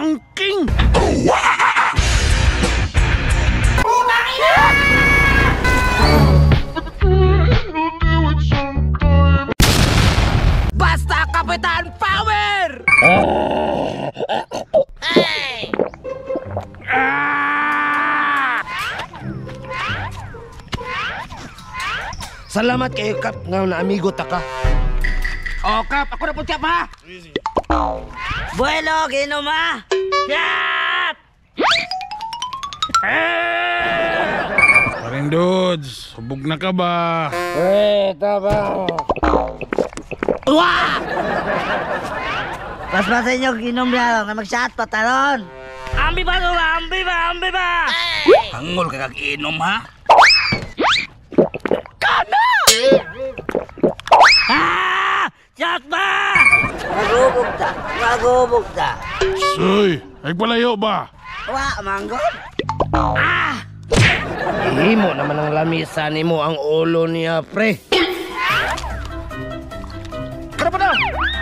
Angking! Basta Kapitan Power! Salamat kayo, Kap, nga na amigo ta ka. Oh, Kap, ako na po, Kap, ha? Bueno, ginom ha! Shot! Paring Dudes, hubog na ka ba? Eh, tama. Wah! Paspasin inyo, ginom niya nga mag-shot pa taron. Ambi ba to ba? Ambi ba? Ambi ba? Hangol ka kag-inom, ha? Kana! Ah! Shot ba? Magubog ta, magubog ta. Uy, ay palayo ba? Wa, manggo. Ihimo naman ang lamisa nimo ang ulo niya, pre. Kada pa na!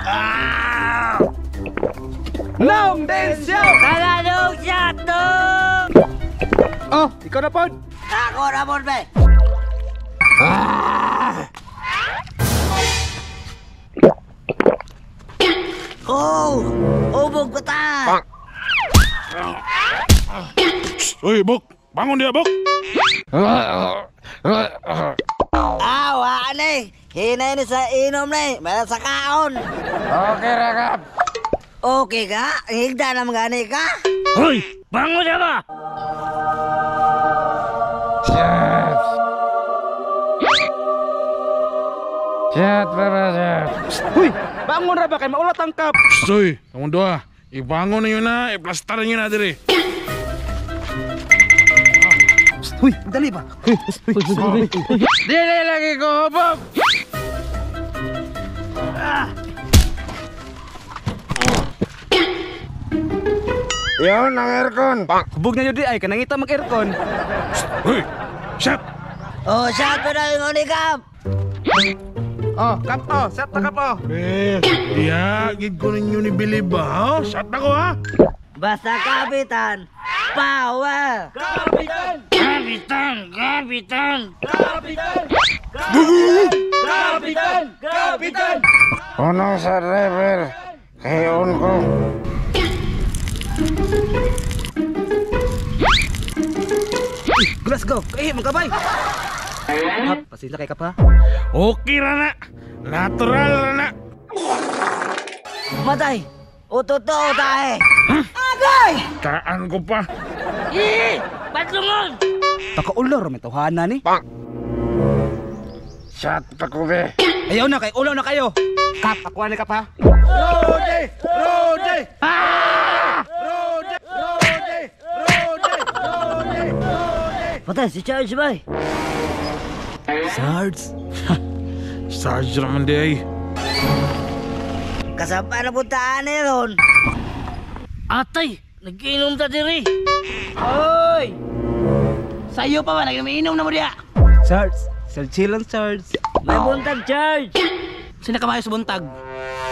Ah! Long dance show! Tagalog shot to! Oh, ikaw na pod! Ako na po, be. Oh, ubog ko ta. Uy, Bok! Bangon diya, Bok! Ah, wa ni. Hinay ni sa inom ni, meron sa kaon. Okay ra, Kap. Okay ka? Higda na gani ka? Hoy! Bangon na ba? Shot. Shot, para shot. Huy! Bangon ra ba kay maulat ang Kap? Uy, kamong duha. Ibangon ninyo na, iplastar ninyo na diri. Huy, dali ba? Dili lagi ko hubog. Yon ang aircon. Hubog na yun di ay kanangita mag-aircon. Uy! Shot! Oh, shot pa na yung uni, Kap. Oh, Kap oh, set na Kap oh. Eh, diya, gid ko ninyo ni Bilib ba? Ha? Shot ako ha? Basta Kapitan Power! Kapitan! Kapitan! Kapitan! Kapitan! Uno sa driver. Kay on ko. Glasgow, eh magkabay. Kap, pasensya kay Kap ha. Okay ra na. Natural ra na. Matay! O totoo tae! Taan ko pa. Eh! Patlungon! Pakaulor may tawhana ni. Shot pa ko be. Ayaw na kay ulaw na kayo. Kap, ako ni Kap ha. Rode! Rode! Ah! Rode! Rode! Rode! Rode! Patay, si Charles bay! Sarge. Sarge raman di ay. Kasama na puntaan ni ron. Atay! Nag-inom ta diri! Oy! Sayo pa ba? Nag-inom na mo diya! Sarge, chill lang Sarge. May buntag, Charles! Sino ka maayo sa buntag?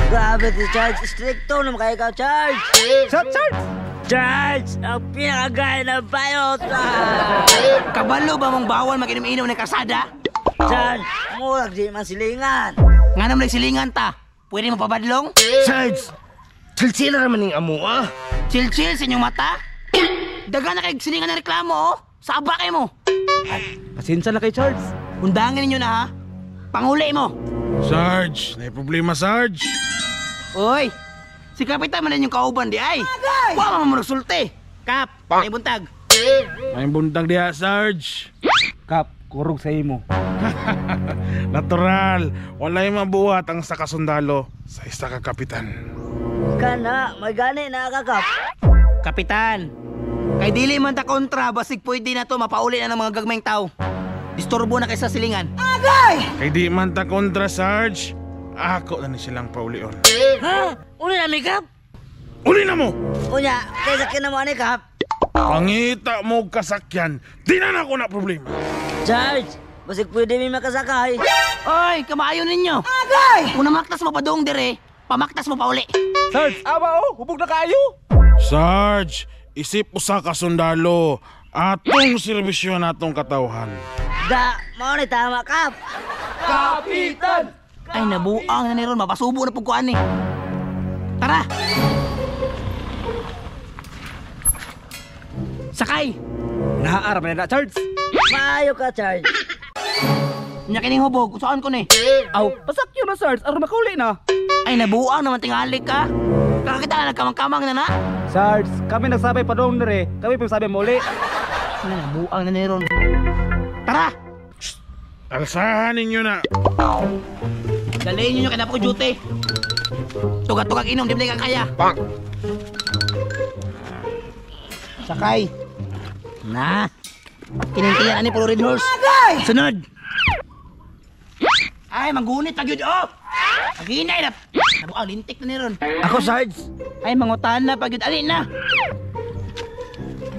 Grabe si Charles, stricto naman kayo ka, Charles! Shot Sarge! Charles! Ang pinakagaya ng bayot! Ah! Kabalo ba mong bawal mag-inom-inom ng kasada? Charles, murag di man silingan! Nga naman silingan ta. Pwede mo pabadlong? Sarge, chilchila naman ning amo ah. Chill-chill sa inyong mata? Daga na kay silingan ng reklamo, oh. Saba kayo mo. Pasensya na kay Charles. Undangin ninyo na, ha? Panguli mo. Sarge, may problema Sarge. Oy, si Kapitan man yung kauban di ay. Wa man mo nagsulti. Kap, may buntag. May buntag diha, Sarge. Kap, kurog sa imo. Natural, walay mabuhat ang sa kasundalo sa isa ka kapitan. Kana, may gani na kakap. Kapitan, kay dili man ta kontra, basig pwede na to mapauli na ng mga gagmayng tao. Disturbo na kay sa silingan. Kay di man ta kontra, Sarge. Ako na ni silang paulion. Ha? Uli na, Kap? Uli na mo! Unya, kaysa kinamo ni Kap. Pangita mo kasakyan, di na nako na problema. Charles, basig pwede mi makasakay. Oy, kamayo ninyo. Agay! Kung namaktas mo pa doong dire, pamaktas mo pa uli. Sarge, awa oh, hubog na kayo. Sarge, isip usa ka sundalo. Atong serbisyo natong katawhan. Da, mao ni tama, Kap. Ay, nabuang na ni ron. Mapasubo na pugkuan ni. Tara! Sakay! Naa ra man na, Sarge. Maayo ka, Sarge. Nya kining hubog, saan ko ni? Aw, pasakyo na, Sarge. Aron makauli na. Ay, nabuang naman tingali ka. Kakakita na nagkamang-kamang na na. Sarge, kami nagsabay padong dire. Kami pa sabi muli. Na, nabuang na ni ron. Tara! Alsahan ninyo na. Dalihin ninyo kay na ko duty. Tugag-tugag inom, di ba kaya? Bang! Sakay. Na. Kiningkiyan ani puro red horse. Sunod. Ay, manggunit pa gyud oh. Aginay na. Nabuang lintik na ni ron. Ako, Sarge. Ay, mangutan na pag yun. Alin na!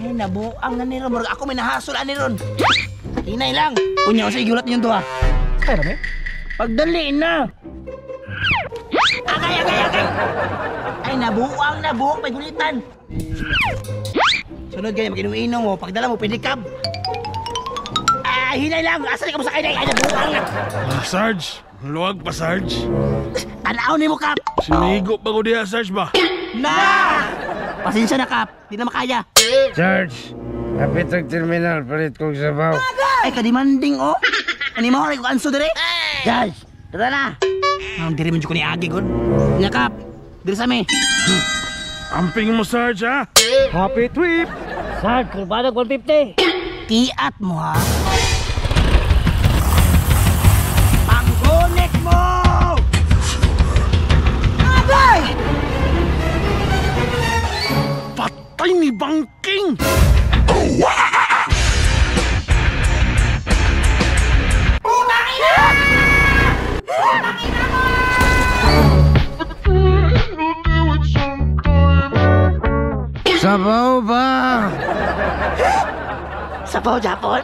Ay, nabuang na ni Ron. Murag ako may nahasol ani Ron. Hinay lang. Unya, sa igulat ninyong duha. Kaya na, me? Pagdali na. Agay, agay, agay! Ay, nabuang na, buhok, may gulitan. Sunod kayo, mag-inom-inom mo. Pagdala mo, pwede kab. Ay, hinay lang. Asa ka mo sa kay Ay, nabuang na. Ah, Sarge, luwag pa, Sarge. Tanaw ni mo, Kap. Sinigo pa ko diha, Sarge ba? Na! Pasensya na, Kap. Di na makaya. Sarge, kapit ang terminal, palit kong sabaw. Ay, kademanding, oh. Ani mo, ko anso dire. Sarge, tara na. Ang diri man jud ko ni Agi gud. Nya Kap. Diri sa mi. Amping mo, Sarge, ha? Happy trip! Sarge, kurbadag 150. Kiat mo ha. Panggunik mo! Agay! Patay ni Bangking! Sabaw ba? Sabaw Japon?